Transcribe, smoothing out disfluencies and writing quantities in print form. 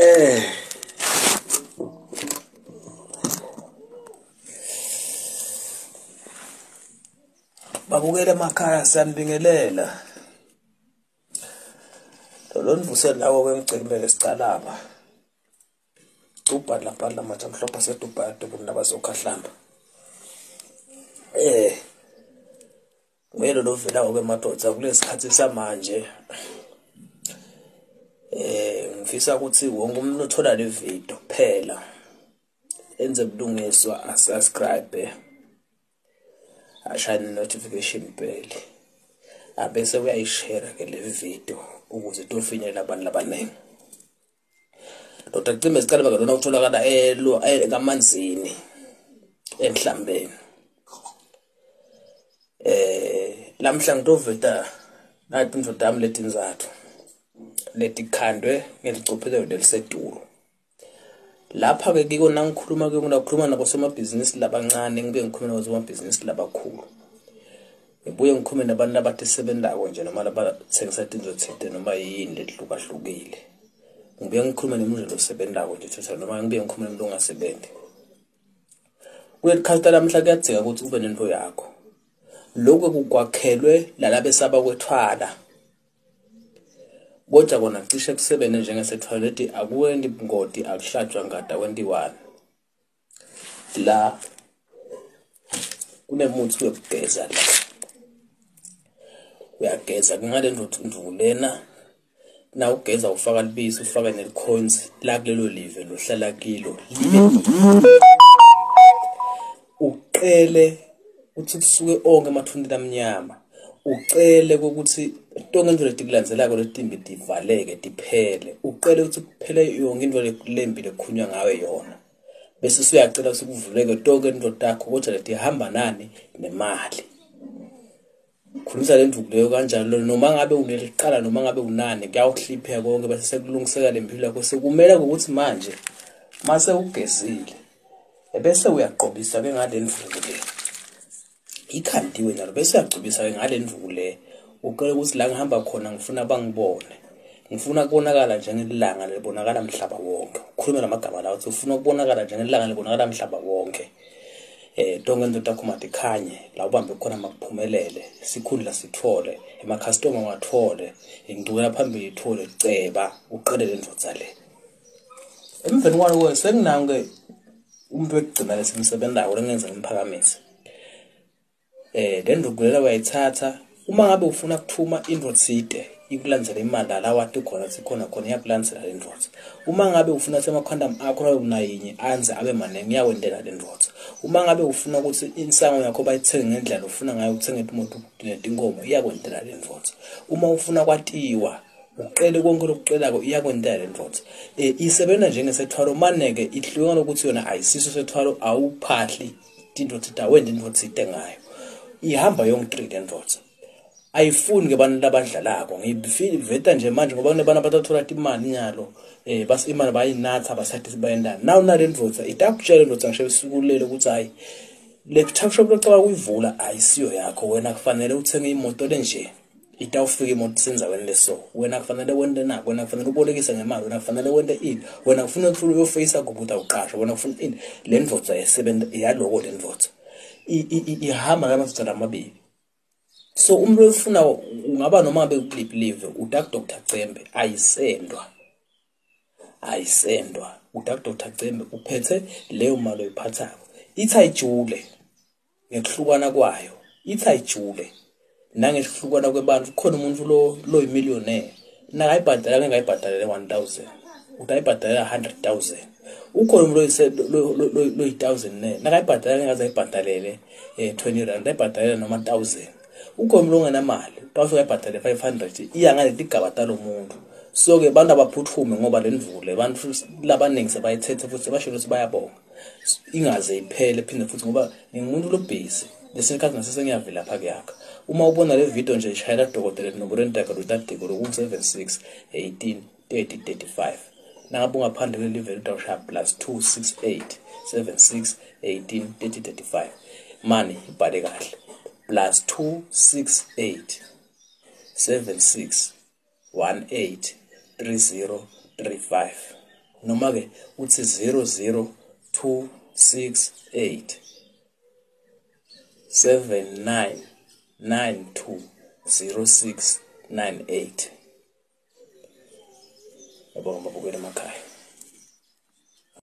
Eh. Babukele emakhaya siyanibingelela. Lo nivuse lawo ke ngicimele sicalaba. Cubha lapha lamatshe amhlophe asedubha dubula nabazokhahlamba. Eh. Nguye lo lovelayo-ke madoda kulesi khathi samanje. Ngifisa ukuthi wonke umuntu othola le video kuphela enze ubulungiswa asubscribe ashaye ne-notification bell abese uyayishare ke le video ukuze itofinyelela abantu abaningi. Dr Cime Sicalaba ke lona utholakala kaManzini emhlambeni. Lamhla ngitoveta nathi indoda yami letinzathu letikhandwe ngelicophelo lelisetulu. Lapha ke kiko nangikhuluma ke ngikhuluma nabosomabhizinisi labancane ngibuye ngikhulume nabosomabhizinisi labakhulu. Ngibuye ngikhulume nabantu abatisebentako nje noma labathengisa tintfo thite noma yini lehlukahlukile. Ngibuye ngikhulume nemuntu losebentako nje thutha noma ngibuye ngikhulume nemuntu ongasebenti. Kuleli khasi lamhla kuyadzika ukuthi ube nento yakho. Lokho kukwakhelwe lalabesaba kwethwala. Kodwa kona cishe kusebenze njengesethwalo leti akuwendi ngodi akuhlatshwa ngada kwentiwani. La kunemuthi wekugeza la. Uyageza kungale ndvuku lena na ugeza ufaka libisi ufake nelikhonzi la kulelo live lohlala kilo libe uqele uthi kusuke onke emathuneni amnyama ucele ukuthi tonke into letikulandzelako letimbi tivaleke tiphele ucele ukuthi kuphele yonke into lembi lekhunywa ngawe yona bese usuyacela ukuthi kuvuleke tonke into takho kodwa letihamba nani nemali. Khulumisa le nduku leyo kanjalo noma ngabe uneliqala noma ngabe unani kuyawuhlipheka konke bese sekulungiseka le mpilo yakho sekumele ukuthi manje mase ugezile ebese uyaqobisa ke ngale ndvuku le ikhandiwe njalo bese uyagcobisa ke ngale ndvuku le ucela ukuthi la ngihamba khona ngifuna bangibone ngifuna kubonakala njengelanga libonakala mhlaba wonke ukhulume lamagama lawo uthi ufuna ukubonakala njengelanga libonakala mhlaba wonke. Tonke into takho matikhanye la ubambe khona makuphumelele sikhundla sithole emakhastoma wathole inqubekela phambili ithole ceba uqede le ndvodza le. Emveni kwaloko senginanke umuntu wekugcina lesimsebenzayo lengenza ngimphakamise. Le nduku lela uyayithatha uma ngabe ufuna kuthuma into thide ikulandzela imali la wati khona sikhona khona iyakulandzela le ndvodza. Uma ngabe ufuna ukuthi ama-condom akho nabe unayinye anze abe maningi iyakwentela le ndvodza. Uma ngabe ufuna ukuthi insango yakho bayithenge ngendlela ufuna ngayo uthenge imoto netinkomo iyakwentela le ndvodza. Uma ufuna kwatiwa uqele konke lokuqelako iyakwentela le ndvodza. Isebenza njengesethwalo mane-ke ihluke ngalokuthi yona ayisiso sethwalo awuphahli tinto thite awendi into thite ngayo. Ihamba yonke le ndvodza. Ayifuni ke abantu labadlalako ngiveta nje manje ngoba kunebantu abathathola imali nyalo bas imali bayinatha basathi bayendana naw nale ndvodza itakutshela indvodza ngisho esukulele ukuthi hayi le tuck shop locaba kuyivula ayisiyo yakho wena kufanele uthenge imoto lenje itawufika imoto isenzaweni leso wena kufanele wente nako wena kufanele ubolekise ngemali wena kufanele wente ini wena kufanele ufike uyofeyisa kubo ukuthi awuqashwa wena kufuna ini le ndvodza yesebenza yaloko le ndvodza ihamba ngamadoda lamabili. So umuntu ofuna ungaba noma ngabe kuliphi live uDr Cembe ayisendwa uDr Cembe uphethe leyo mali oyiphathako ithi ayijule ngekuhlukana kwayo ithi ayijule nangekuhlukana kwebantu khona umuntu lo loyimillionaire nakayibhadala ngeke ayibhadalele 1000 utayibhadalela 100,000 ukhona umuntu loyi-1000 ne nakayibhadala ngeke aze ayibhadalele 20 rand ayibhadalela noma 1000 ukhona umuntu ongenamali utawufika ayibhadale 500 iya ngaleti gaba talo muntu. So ke abantu abaphuthume ngoba le ndvule abantu labaningi sebayithethe futhi sebasho ukuthi bayabonga ingaze iphele phinde futhi ngoba ngingumuntu lobhizi Lesikhathi nasesengiyavela lapha kuyakha. Uma ubona le video nje ishayela dokotela enomborweni takhe lutadiko loku-76 18 30 35. Nangabe ungaphandle kuleli vele utawushaya plus 268 76 18 30 35. Mani ibhale kahle. Plus 268 76 18 30 35. Noma ke uthi 00268 79 92 06 98. Ngiyabonga babukeli emakhaya.